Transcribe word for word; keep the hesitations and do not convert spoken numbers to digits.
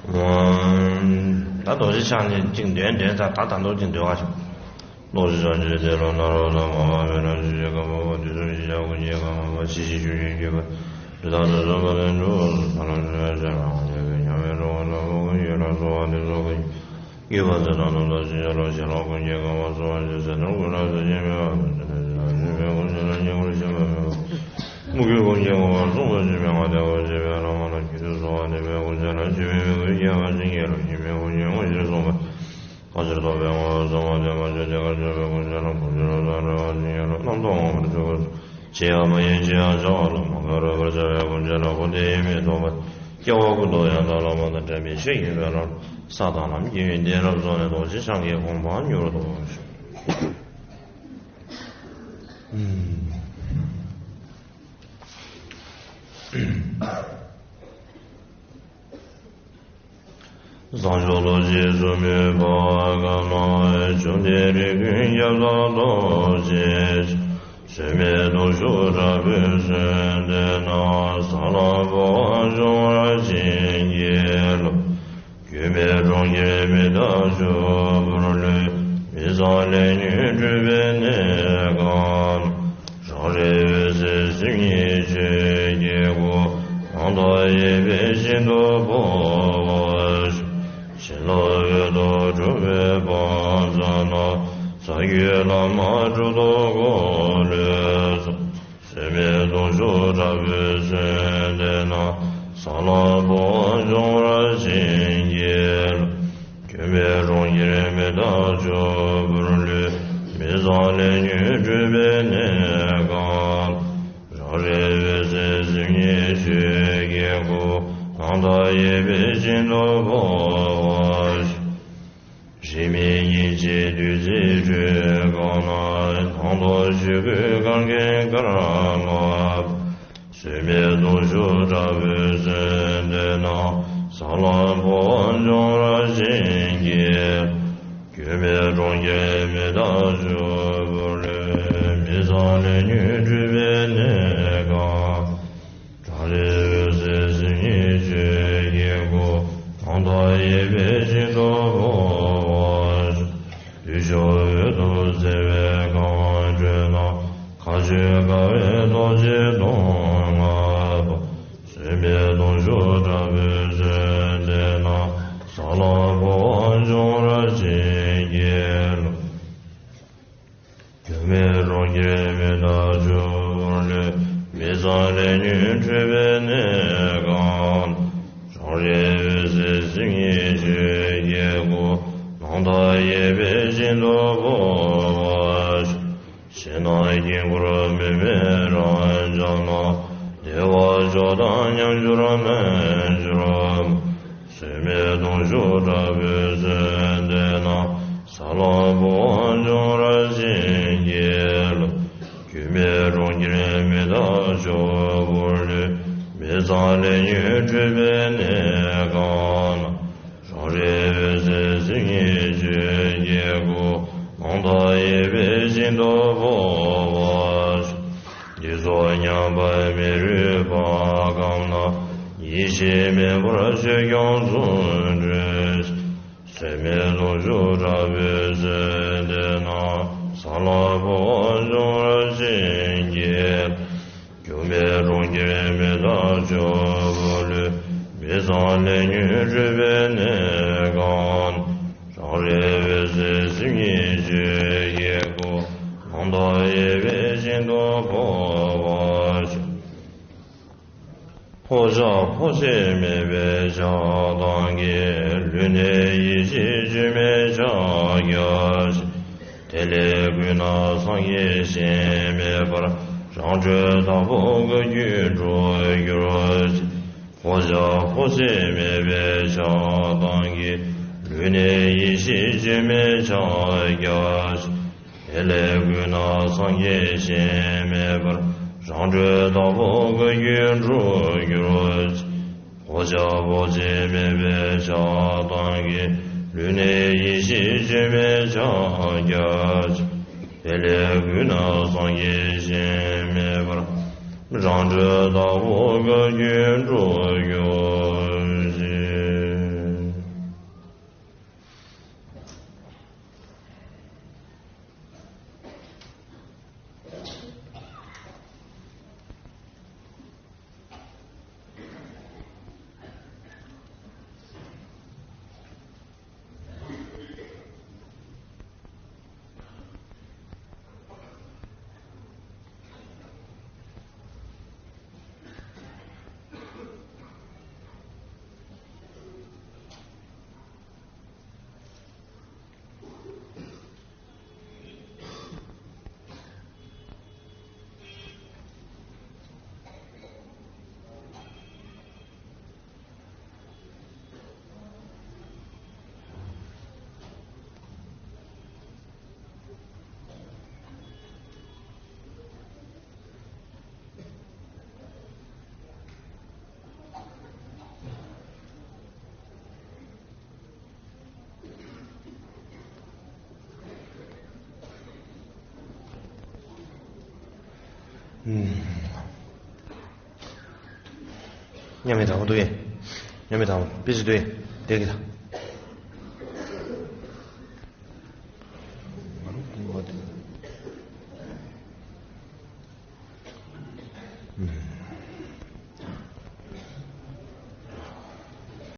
ད་རྡོ་རྗེ་འཆང་ནས་གཅིག་འདོན་འདོན་ཙང་ད་ད་འདོག་གཅིག་འདོན་བ་ཞིག་རྡོ་རྗེ་འཆང་ཆེན་དེ་ལ་ན་རོ་དང་མ་བ་མེ་རང་ཞིག་ཁམས་པ་དུས་གསུམ་ཞི་བྱ་ཀུན་གྱི་ཁམས་པ་ཕྱི་ཞིང་ཆུ་ཞིང་གྱུར་པ་རི་དྭགས་ནི་སོགས་པ་ལས་གྲུབ་པ་ས་ལ་འབྱུང་བའི་ཆ་ལ་ཡོད་པའི་ཉ་མའི་རོ་བ་ལ་བུ་གུ་ཡོད་ལ་སོགས་པ་དེ་ཚོ་ཀུན་གྱི་བ་ཚེ་དང་ནམ་ཟླ་ཞིང་ཆ་ལ་ཞལ་ལག་ཀུན་གྱི་ཁམས་པ་སོགས་པ་ཞིག་ཟེར་ན་ཀུན་ལ་ཟེར་གྱི་མེད་པ་དང་ཟེར་ན་ཟེར་ན་ཞིག་པའི་ཀུན་ཟེར་ན་ཉེ་འཁོར་ཞིག་པ་མེད་པ། མུ་གེའི་ཀུན་གྱི་ངོ་བོ་གསུངས་པ་ཞིག་མེད་པ་དེ་ཀུན་ཞིག་པའི་ལྷག་མ་ལ་ཁྱད་དུ་གསོལ་བ་དེ་པའི་ཀུན་ཟེར་ན་ཞིག་པའི་མི་ཀུན་ཁྱད་པར་ཅན་གྱི་ལ་ཞིག་པའི་ཀུན་གྱི་ངོ་བོ་ཞེས་གསུངས་པ། ཁ་ཕྱིར་ལྡོག་པའི་ངོ་བོ་གསུངས་པ་དེ་མ་བྱས་དེ་ཁ་ཕྱིར་པའི་ཀུན་ཟེར་ན་ཁ་ཕྱིར་ལྡོག་རང་རེ་བ་ཅན་གྱི་ལ་རྣམ་རྟོག་ངོ་བོར་གྱུར་པ། བྱེད་ཡང་མ་ཡིན་བྱེད་ཡང་བྱ་བ་ལ་མ་འགལ་རོལ་པར་བྱ་བའི་ཀུན་ཟེར་ན་ཁོ་དེ་ཡིན་མིན་རྟོགས་པ། སྐྱེ་བ་ཀུན་ཏུ་ཡང་དག་བླ་མ་དང་འབྲལ་མེད་ཆོས་ཀྱི་དཔལ་ལ་ས་དང་ལམ་གྱི་ཡོན་ཏན་རབ་རྫོགས་ནས་རྡོ་རྗེ་འཆང་གི་གོ་འཕང་མྱུར་ཐོབ་ཤོག་བཟང་མཆོག་ལོ་རྗེས་སུ་མོས་པ་གང་ན་བྱུང་སྟེ་རིགས་ཀུན་ཁྱབ་བདག་རྡོ་རྗེ་འཆང་། བཟོད་མེད་གདུང་ཤུགས་དྲག་པོས་གསོན་ཏེ་ན། ས་ལ་འབོ་བ་འབྱུང་བར་བྱིན་གྱིས་རློབས། སྒྱུ་མའི་གྲོང་ཁྱེར་མི་རྟག་ཕྱུག་པོར་ལུས། མི་བཟང་ལས་ཉོན་སྤྲུལ་པའི་གནས་གང་ན། རང་རིག་འོད་གསལ་སེམས་ཉིད་ཆོས་ཀྱི་སྐུ། སྣང་མཐའ་ཡས་པའི་ཞིང་དུ་འབོ་བར་ཤོག་བྱིན་རླབས་འོད་དུ་འགྲོ་བའི་བང་མཛོད་ན། རྩ་བརྒྱུད་བླ་མ་གྲུབ་ཐོབ་འཁོར་ལོའི་ཚོགས། བཟོད་མེད་གདུང་ཤུགས་དྲག་པོས་གསོན་ཏེ་ན། ས་ལ་འབོ་བ་འབྱུང་བར་བྱིན་གྱིས་རློབས། སྒྱུ་མའི་གྲོང་ཁྱེར་མི་རྟག་ཕྱུག་པོར་ལུས། མི་བཟང་ལས་ཉོན་སྤྲུལ་པའི་གནས་གང་ན། རང་རིག་འོད་གསལ་སེམས་ཉིད་ཆོས་ཀྱི་སྐུ། སྣང་མཐའ་ཡས་པའི་ཞིང་དུ་འབོ་བར་ཤོག་རིས་མེད་ཉིན་བྱེད་བདུད་རྩིའི་ཁྲོད་གང་ན། སྣང་སྟོང་ཆོས་སྐུའི་གར་མཁན་གར་ལྔ་པ། བཟོད་མེད་གདུང་ཤུགས་དྲག་པོས་གསོན་ཏེ་ན། ས་ལ་འབོ་བ་འབྱུང་བར་བྱིན་གྱིས། སྒྱུ་མའི་གྲོང་ཁྱེར་མི་རྟག་ཕྱུག་པོར་ལུས། མི་བཟང་ལས་ཉོན་སྤྲུལ་པའི་གནས་གང་། རང་རིག་འོད་གསལ་སེམས་ཉིད་ཆོས་ཀྱི་སྐུ། སྣང་མཐའ་ཡས་པའི་ཞིང་དུ་འབོ་བར་ཤོག་བདུད་ཕྱོགས་འོད་དུ་གསལ་བའི་གངས་ཁྲོད་ན། མཁའ་སྤྱོད་དགའ་བའི་རྡོ་རྗེའི་གདོང་ལྔ་པ། བཟོད་མེད་གདུང་ཤུགས་དྲག་པོས་གསོན་ཏེ་ན། ས་ལ་འབོ་བ་འབྱུང་བར་བྱིན་གྱིས་རློབས། སྒྱུ་མའི་གྲོང་ཁྱེར་མི་རྟག་ཕྱུག་པོར་ལུས། མི་བཟང་ལས་ཉོན་སྤྲུལ་པའི་གནས་གང་ན། རང་རིག་འོད་གསལ་སེམས་ཉིད་ཆོས་ཀྱི་སྐུ། སྣང་མཐའ་ཡས་པའི་ཞིང་དུ་འབོ་བར་ཤོག་ཕྱི་ནང་དཀྱིལ་འཁོར་མུ་མེད་རབ་འབྱམས་ན། བདེ་བ་མཆོག་དང་མཉམ་གྱུར་རྣལ་འབྱོར་མ། བཟོད་མེད་གདུང་ཤུགས་དྲག་པོས་གསོན་ཏེ་ན། ས་ལ་འབོ་བ་འབྱུང་བར་བྱིན་གྱིས་རློབས། སྒྱུ་མའི་གྲོང་ཁྱེར་མི་རྟག་ཕྱུག་པོར་ལུས། མི་བཟང་ལས་ཉོན་སྤྲུལ་པའི་གནས་གང་ན། རང་རིག་འོད་གསལ་སེམས་ཉིད་ཆོས་ཀྱི་སྐུ། སྣང་མཐའ་ཡས་པའི་ཞིང་དུ་འབོ་བར་ཤོག་འདི་ཚོ་མཉམ་པར་མི་རུས་པ་གང་ན། ཡེ་ཤེས་མེ་འབར་ཆོས་སྐྱོང་གསུང་སྒྲོགས་ཤིང་། བཟོད་མེད་གདུང་ཤུགས་དྲག་པོས་གསོན་ཏེ་ན། ས་ལ་འབོ་བ་འབྱུང་བར་བྱིན་གྱིས། སྒྱུ་མའི་གྲོང་ཁྱེར་མི་རྟག་ཕྱུག་པོར་ལུས། མི་བཟང་ལས་ཉོན་སྤྲུལ་པའི་གནས་གང་ན། རང་རིག་འོད་གསལ་སེམས་ཉིད་ཆོས་ཀྱི་སྐུ། སྣང་མཐའ་ཡས་པའི་ཞིང་དུ་འབོ་བར་ཤོག་འཕོ་བྱ་འཕོ་བྱེད་མེད་པའི་ཕྱག་དང་གི། ལུས་ནི་ཡེ་ཤེས་བཅོས་མའི་ཕྱག་རྒྱ་ཆེ། དེ་ལས་གུད་ན་སངས་རྒྱས་གཞན་མེད་པར། རང་གྲོལ་བདག་པོ་བཀའ་བརྒྱུད་འགྲོ་འགྱུར་ཅིག་འཕོ་བྱ་འཕོ་བྱེད་མེད་པའི་ཕྱག་དང་གི། ལུས་ནི་ཡེ་ཤེས་བཅོས་མའི་ཕྱག་རྒྱ་ཆེ། དེ་ལས་གུད་ན་སངས་རྒྱས་གཞན་མེད་པར། རང་གྲོལ་བདག་པོ་བཀའ་བརྒྱུད་འགྲོ་འགྱུར་ཅིག་འཕོ་བྱ་འཕོ་བྱེད་མེད་པའི་ཕྱག་དང་གི། ལུས་ནི་ཡེ་ཤེས་བཅོས་མའི་ཕྱག་རྒྱ་ཆེ། དེ་ལས་གུད་ན་སངས་རྒྱས་གཞན་མེད་པར། རང་གྲོལ་བདག་པོ་བཀའ་བརྒྱུད་འགྲོ་འགྱུར་ཅིག་མཉམ་མེད་དང་པོ་འདུག་ཡེ། མཉམ་མེད་དང་པོ་པི་ཅི་འདུག་ཡེ། དེ་གི་ད།